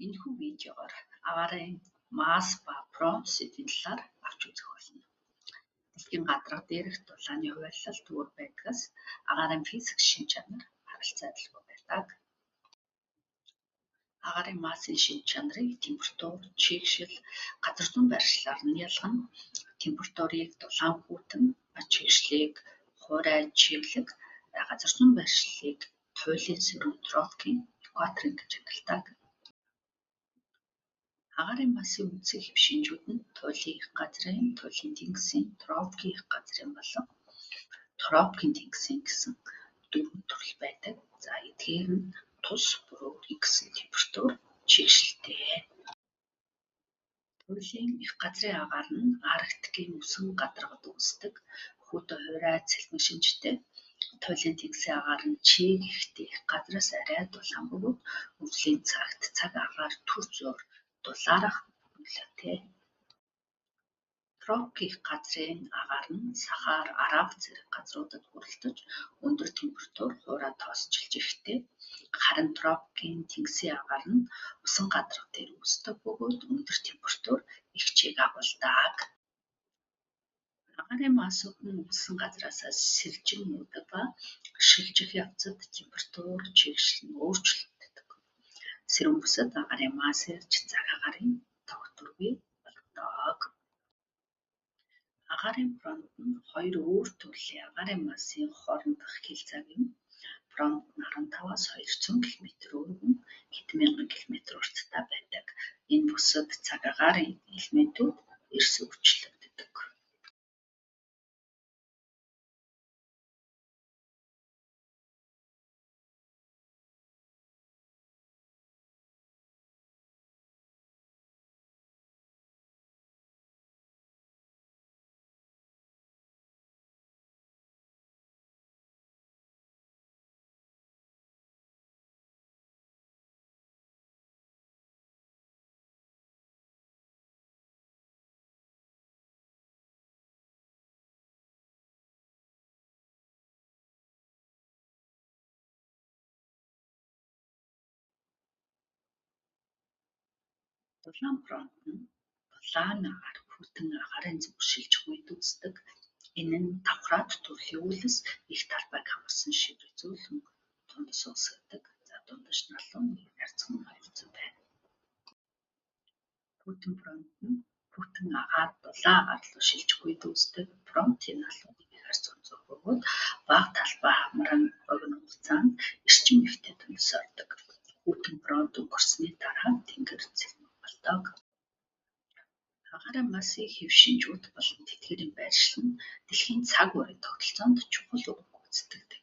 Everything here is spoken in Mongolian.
Энэхүү видеогоор агаарын масс ба фронт сэдвийн талаар авч үзэх болно. Дэлхийн гадарга дээрх дулааны хуваарлалт өөр байдгаас агаарын физик шинж чанар харилцаа адилгүй байдаг. Агаарын массын шинж чанарыг температур, чигшил, газар зүүн байршлаар нь ялгана. Температурыг дулаан хүйтэн, чигшлийг хуурай чиглэг, газар зүүн байршлыг туйлын сөрөг тропикийн экваторын гэж ангилдаг. Агаарын массын үндсэн хэв шинжүүд нь туйлын эх газрын, туйлын тэнгисийн, тропикийн эх газрын болон тропикийн тэнгисийн гэсэн дөрвөн төрөл байдаг. За эдгээр нь тус бүр өөрийн гэсэн температур чигшилтэй. Туйлын эх газрын агаар нь Арктикийн үсэн гадаргад үүсдэг. Хүйтэн хуурай цэлмэг шинжтэй. Туйлын тэнгисийн агаар нь чиг ихтэй эх газраас арай дулаан бөгөөд өвлийн цагт цаг агаар түр зуур дулаарах нөлөөтэй. Тропик эх газрын агаар нь Сахар, Араб зэрэг газруудад хүрэлтэж өндөр температур, хуурай тоосчилж ихтэй. Харин тропикийн тэнгисийн агаар нь усан гадарга дээр үүсдэг бөгөөд өндөр температур их чиг агуулдаг. Агаарын массууд нь үүссэн газраасаа сэлжин нүүдэг ба шилжих явцад температур, чигшил нь өөрчлөгддөг. Сэрүүн бүсэд агаарын масс ирж цаг агаарын тогтворгүй болдог. Агаарын фронт нь хоёр өөр төрлийн агаарын массын хоорондох хил цаг юм. Фронт нь 15-аас 200 км өргөн, хэдэн мянган километр урттай байдаг. Энэ бүсэд цаг агаарын элементүүд эрс өөрчлөгддөг. Дулаан фронт нь дулаан агаар хүйтэн агаарын зүг шилжих үед үүсдэг. Энэ нь давхраад төрлийн үйлс их талбайг хамарсан шиврээ зөөлөн дундас үүсгэдэг. За дундаж налуу нэг харьцан 200 байна. Хүйтэн фронт нь хүйтэн агаар дулаан агаар руу шилжих үед үүсдэг. Фронтын налуу нэг харьцан 100 бөгөөд бага талбай хамран богино хугацаанд эрчим ихтэй дундас ордог. Хүйтэн фронт өнгөрсөний дараа тэнгэр цэлмэг болдог. Агаарын массын хэв шинжүүд болон тэдгээрийн байршил нь дэлхийн цаг уурын тогтолцоонд чухал үүрэг гүйцэтгэдэг.